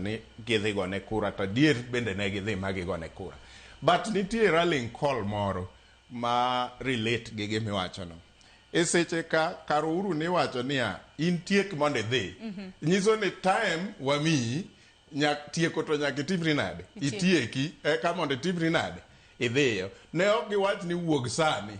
ni gidhi gone kura, to adier bende ne gidhi ma gigone kura. But nitie rallying call moro ma relate gi gimiwachono. E seche ka kar Uhuru niwacho niya, in tiek mondo idhi. Nyiso ni time wamiyi, nyak, tieko to nyaka itimri nade? Itieki, eka mondo itimri nade? Idhiyo. Ne ok giwach ni wuog sani.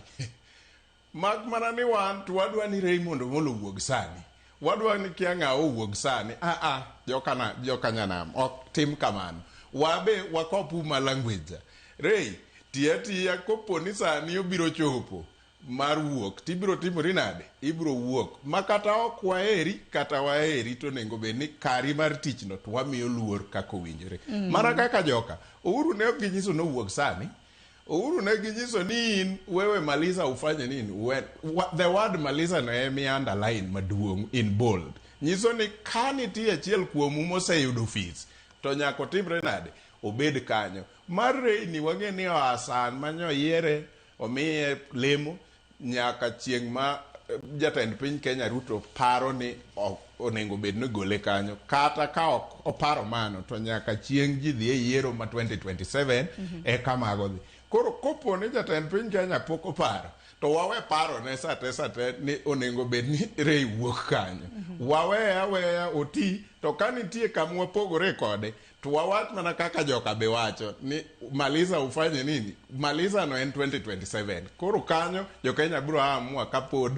Mak mana ni wan to wadwa ni Raymond Omolo owuog sani. Wadwa ni kia ng'a owuog sani. Ah ah, jokana, jokanyanam, ok tim kamano. Wabe wakopu ma language. Ray, tiya tiya kopo ni sani obiro chopo mar wuok, tibiro timori nade? Ibiro wuok. Ma kata ok waheri, kata waheri to onego bed ni kari mar tich no to wamiyo luor kaka owinjore. Mana kaka joka, Uhuru ne ok ginyiso ni owuog sani. Uhuru ne ginyiso ni in wewe maliza ufanye nini? The word maliza no emi underline maduong' in bold. Nyiso ni ka nitie achiel kuomu moseyudo ofis, to nyaka otimre nade? Obed kanyo. Mar Ray ni wang'e ni oa san manyo yiere, omiye lemo, nyaka chieng' ma jatend piny Kenya Ruto paro ni onego bed ni gole kanyo. Kata ka ok oparo mano, to nyaka chieng' ji dhi e yiero ma 2027 eka mago dhi. Koro kopo ni jatend piny Kenya pok oparo, to wawe paro ne sate sate ni onego bed ni Ray wuok kanyo. Wawe aweya oti, to ka nitie kama wapogore kode, to wawach mana kaka joka be wacho ni maliza ufanye nini? Maliza no en 2027. Koro kanyo jo Kenya biro amua kapod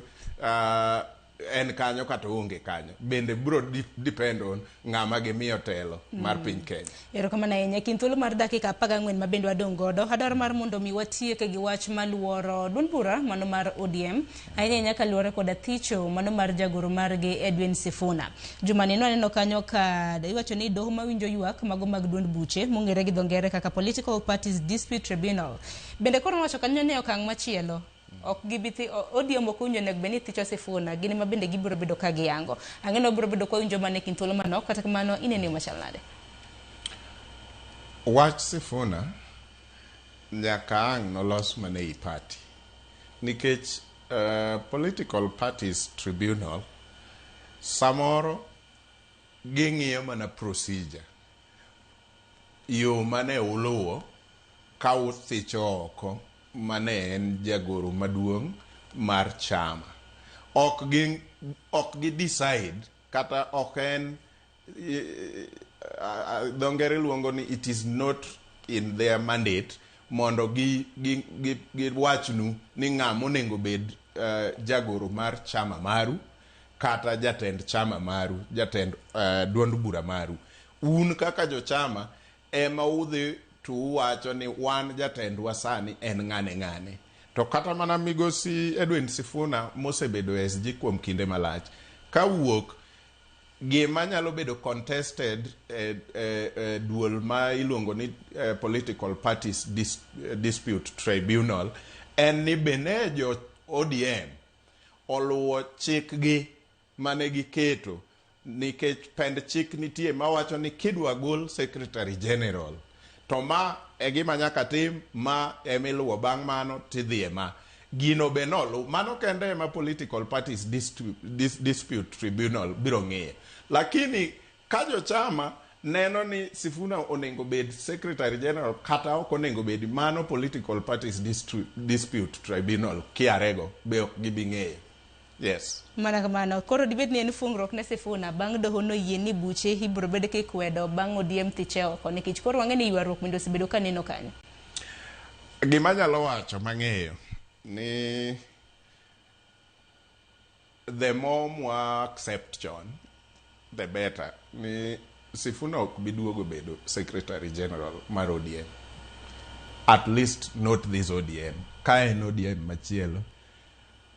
en kanyo kata oonge kanyo. Bende biro depend on ng'ama gimiyo telo mar piny Kenya. Erokamano ahinya. Kind thuolo mar dakika 14 ma bende wadong' godo, adwaro mar mondo mi watiek gi wach maluoro duond bura mano mar ODM, ahinya ahinya kaluwore koda thicho mano mar jagoro margi Edwin Sifuna. Jumani nwaneno kanyo ka iwacho ni doho mawinjo ywak mago mag duond buche mong'ere gi dho ngere kaka Political Parties Dispute Tribunal. Bende koro nowacho kanyo ni okang' machielo ok gibi thi ODM ok owinjo onego bed ni thicho Sifuna, gin ema bende gibiro bedo ka giyango. Ang'e ni wabiro bedo kwa winjo mana e kind thuolo manok, kata kamano inene yo machal nade? Wach Sifuna nyaka ang' nolos mana ei party. Nikech Political Parties Tribunal samoro ging'iyo mana procedure. Yo mane uluwo ka uthicho oko mane en jagoro maduong' mar chama. Ok gi, ok gi decide kata ok en dho ngere luongo ni it is not in their mandate mondo gi, gi, gi, giwachnu ni ng'ama onego bed jagoro mar chama maru kata jatend chama maru, jatend duond bura maru. Un kaka jochama ema udhi to uwacho ni wan jatendwa sani en ng'ane ng'ane. To kata mana migosi Edwin Sifuna mosebedo SG kuom kinde malach, kawuok gima nyalo bedo contested e, e, e duol ma iluongo ni Political Parties Dispute Tribunal en ni bende jo ODM oluwo chikgi mane giketo, nikech pend chik nitie mawacho ni kidwa gol Secretary General to ma e gima nyaka tim, ma emiluwo bang' mano tidhiye ma gino be nolu. Mano kende ema Political Parties Dispute Tribunal biro ng'iyo. Lakini ka jochama neno ni Sifuna onego bed Secretary General kata ok onego bed, mano Political Parties Dispute Tribunal kiarego be ok gibi ng'eyo. Yes. Mana kamano. Koro dibed ni en fungruok ne Sifuna bang' doho noyie ni buche ibiro bed kikwedo bang' ODM thiche oko, nikech koro wang'e ni ywaruok bende osebedo ka neno kanyo. Gima anyalo wacho mang'eyo ni the more mwa accept chon the better ni Sifuna ok bi duogo bedo Secretary General mar ODM. At least not this ODM. Ka en ODM machielo